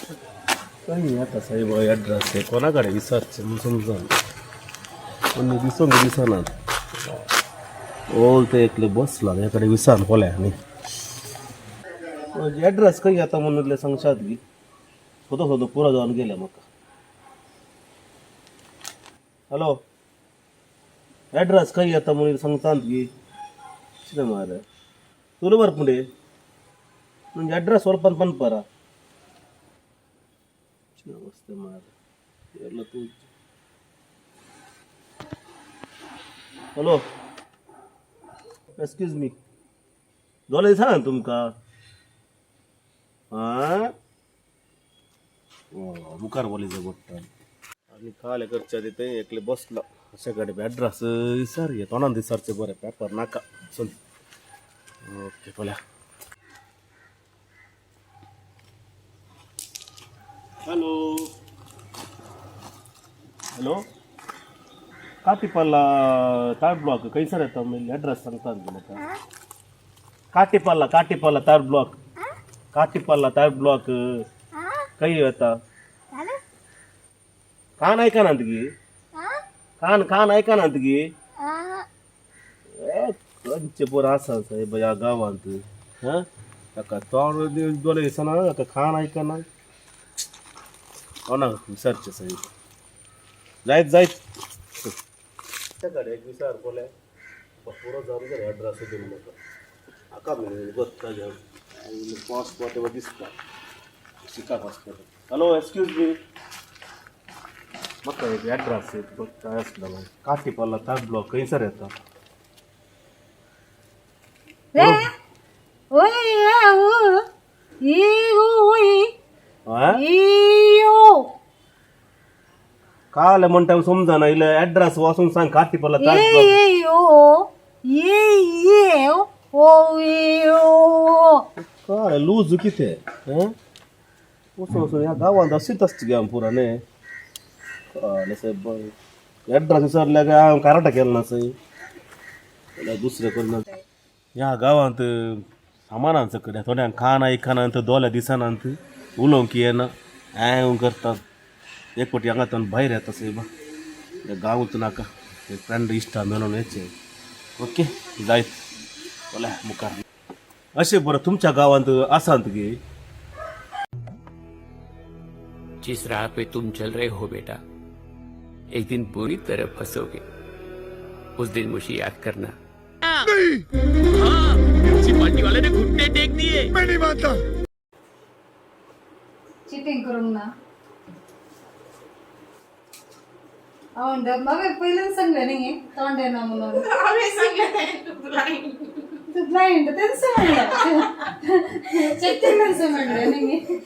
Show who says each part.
Speaker 1: खंय येता साहेब एड्रेस कोणा कडेन विचारचें म्हूण समजना. कोण दिसोंक दिसना. ओल ते एकले बसला, तेज्या कडेन विचार पळय. आनी एड्रेस खंय येता म्हणून सांगशात गी? सोदो सोदो पुरो जावन गेले म्हाका. हॅलो, एड्रेस खंय येता म्हणून सांगतात गी? कितें मारे तुला बरं पुढे म्हणजे एड्रेस वरपान पण परा नमस्ते मारे येलो तू. हॅलो, एक्सक्यूज मी, दोळे दिसना तुमकां? आं, मुखार बोलीचं पडटा. आनी काले करच्या आदी थंय एकले बसलो, अशे कडेन एड्रेस विचार घे. तोंडान विचारचें बरें, पेपर नाका. चल, ओके, पळया. हॅलो, हॅलो, काटीपाल्ला थर्ड ब्लॉक खंयसर येता म्हणजे एड्रेस सांगता म्हाका? काटीपाल्ला, काटीपाल्ला थर्ड ब्लॉक, काटीपाल्ला थर्ड ब्लॉक खंय येता? कान आयकनात गी? कान कान आयकनात गी? ए, खंयचे पोर आसा साहेब ह्या गांवांत? हां, ताका तोंड दोळे दिसना, ताका कान आयकना. कोणाक विचारचें साहेब? जायत जायत त्या एक विचार पळय. पुरो जावन गेलो. एड्रेस दिवन म्हाका हाका गोत्ता घेवन पासपोर्ट दिसता शिकाप आसता. हॅलो, एक्सक्यूज मी, म्हाका एक एड्रेस गोत्ता आसलो. काटीपाल्ला थर्ड ब्लॉक खंयसर येता?
Speaker 2: ए, ओय, ए, उ, ई, उ, उई,
Speaker 1: आं?
Speaker 2: ई, ओ.
Speaker 1: काल म्हणटा समजना. इल्ले एड्रेस वाचून सांग, काटीपाल्ला
Speaker 2: ए,
Speaker 1: थर्ड ब्लॉक.
Speaker 2: ए, ओ, ए, ए, ओ, ए, ओ.
Speaker 1: काय लूज कितें? हं, वचून वचून ह्या गांवांत अशीच आसता गे पुरा न्ही. कळ्ळें सायब, एड्रेस विचारल्यार काय हांव काराटा केलें ना सय जाल्यार दुसरें करना. ह्या गांवांत सामानांच कडेन थोड्यांक कान आयकनात, दोळे दिसनात, उलोवंक येना, हांव करतात. एक फावटी हांगा भायर येता सायबा, गांवच नाका. फ्रेंड इश्टा मेळोन येचे. ओके, जायत पळय मुखार. अशें बरें, तुमच्या गांवांत आसात गी?
Speaker 3: जिस राह पे तुम चल रहे हो बेटा, एक दिन बुरी तरह फंसोगे. उस दिन मुझे याद करना.
Speaker 4: म्युनिसिपालिटी वाले ने घुटने टेक दिए.
Speaker 2: चिटिंग करूंक ना. हांव म्हाका पयलींच सांगलें न्ही तोंड येना म्हणून.
Speaker 5: हांवें सांगलें तूं ब्लायंड.
Speaker 2: तूं ब्लायंड तेंच म्हणलें, चिटिंग म्हणलें न्ही.